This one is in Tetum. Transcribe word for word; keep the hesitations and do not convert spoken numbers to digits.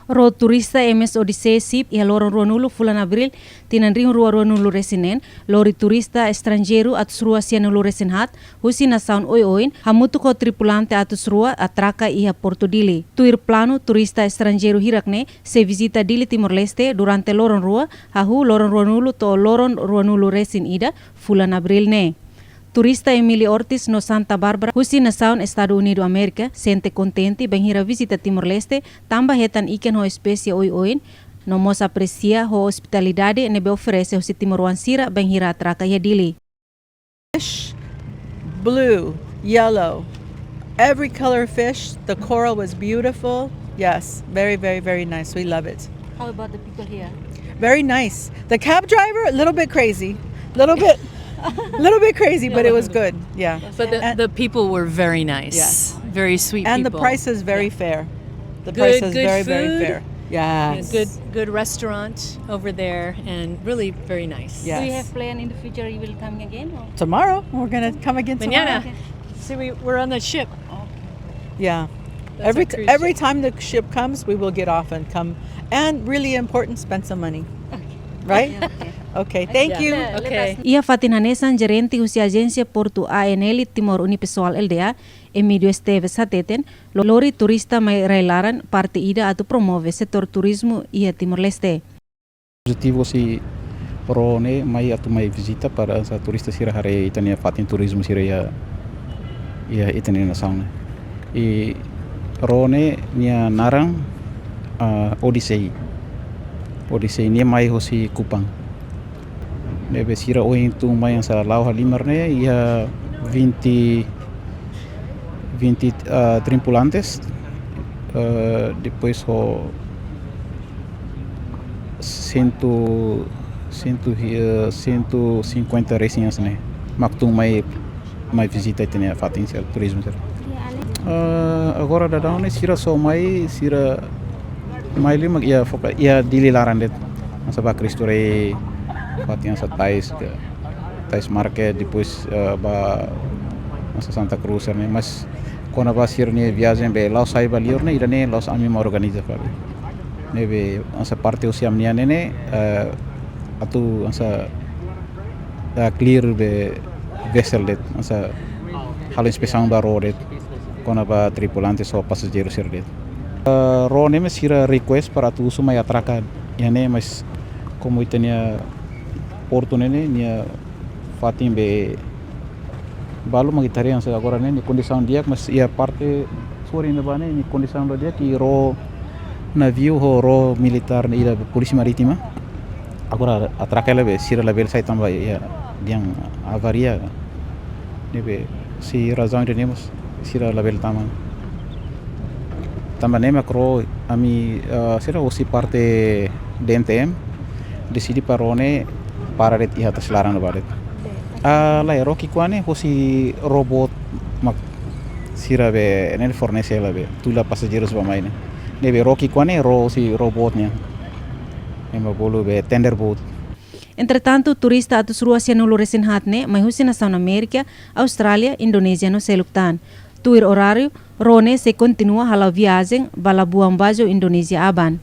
Ró turista M S Odyssey Ship iha loron ruanulu fulan Abríl tinan rihun rua ruanulu resin neen, lori turista estranjeiru atus rua sianulu resin haat, husi nasaun oioin, hamutuk ho tripulante atus rua atraka iha Portu Dili. Tuir planu, turista estranjeiru hirak-ne'e sei vizita Dili Timor-Leste durante loron rua, hahú loron ruanulu to'o loron ruanulu resin ida fulan Abríl ne'e. Turista Emily Ortiz no Santa Barbara, husi nasaun Estadu Unidu Amérika, sente kontente bainhira vizita Timor-Leste, tanba hetan ikan ho espésie oioin, no mós apresia ho ospitalidade ne'ebé oferese husi timoroan sira bainhira atraka iha Dili. Fish, blue, yellow, every color fish. The coral was beautiful. Yes, very, very, very nice. We love it. How about the people here? Very nice. The cab driver, a little bit crazy. Little bit, little bit crazy, but it was good. Yeah. But the, And the people were very nice. Yes. Very sweet And the people. price is very Yeah. fair. The Good, price is good very, very food. fair. Yeah, Yes. good, good restaurant over there and really very nice. Yes. Do you have plan in the future you will come again, or? Tomorrow, we're gonna come again Mañana. tomorrow. Okay. See, we, we're on the ship. Yeah. That's Every a t-, cruise every ship. time the ship comes, we will get off and come. And really important, spend some money. Right? Yeah, okay. Okay, thank Yeah. you. Yeah, let Okay. us Iha fatin hanesan, jerente husi ajénsia portu A N L Timor Unipessoal L D A, Emílio Esteves hateten, lo-, lori turista mai rai-laran parte ida atu promove setór turizmu iha Timor-Leste. Objetivu husi ró ne'e mai atu mai vizita para hanesan turista sira haree ita-nia fatin turizmu sira iha, iha ita-nia nasaun ne'e. I ró ne'e nia naran, ah, Odyssey. Odyssey nia mai husi Kupang. Ne'ebé sira ohin tun mai hanesan la'o halimar ne'e iha vinte, vinte, ah, tripulantes, eh, depois ho cento, cento, eh, cento e cinquenta resin hanesan ne'e mak tun mai, mai vizita ita-nia fatin sira, turizmu sira. Eh, agora daudaun ne'e sira só mai, sira mai liu mak iha foka, iha Dili laran de'it. Hanesan ba Cristo Rei, fatin hanesan Tais, ke, Tais Market, depois, eh, ba hanesan Santa Cruz ne'e. Mas kona-ba sira-nia viajen be la'o sai ba liur ne'e, ida-ne'e la'ós ami mak organiza fali. Ne'ebé hanesan parte husi ami-nian ne'e, eh, atu hanesan, eh, clear be vessel de'it, hanesan halo inspesaun ba ró de'it, kona-ba tripulante ho pasajeiru sira de'it. Eh, ró ne'e mak sira request para atu husu mai atraka iha ne'e, mas komu ita-nia portu ne'e, ne'e nia fatin be balu mak ita haree hanesan agora ne'e, nia kondisaun di'ak, mas iha parte suri ne'ebá ne'e, nia kondisaun la di'ak, i ró naviu ho ró militár ne'e ida be Polísia Marítima. Agora atraka hela be sira labele sai tanba iha dehan avaria. Ne'ebé sei razaun ida-ne'e mós sira labele tama. Tanba ne'e mak ró ami, ah, sira husi parte D N T M deside para ró ne'e para de'it iha tasi laran ne'ebá de'it. Ah, lae, ró ki'ikoan ne'e husi ró boot mak sira be ne'e fornese hela be tula pasajeirus bá-mai ne'e. Ne'ebé ró ki'ikoan ne'e ró husi ró boot nian. Ema bolu be tender boat. Entretantu, turista atus rua sianulu resin haat ne'e mai husi nasaun Amérika, Austrália, Indonézia no seluk tan. Tuir oráriu, ró ne'e sei kontinua hala'o viajen ba Labuan Bajo, Indonézia aban.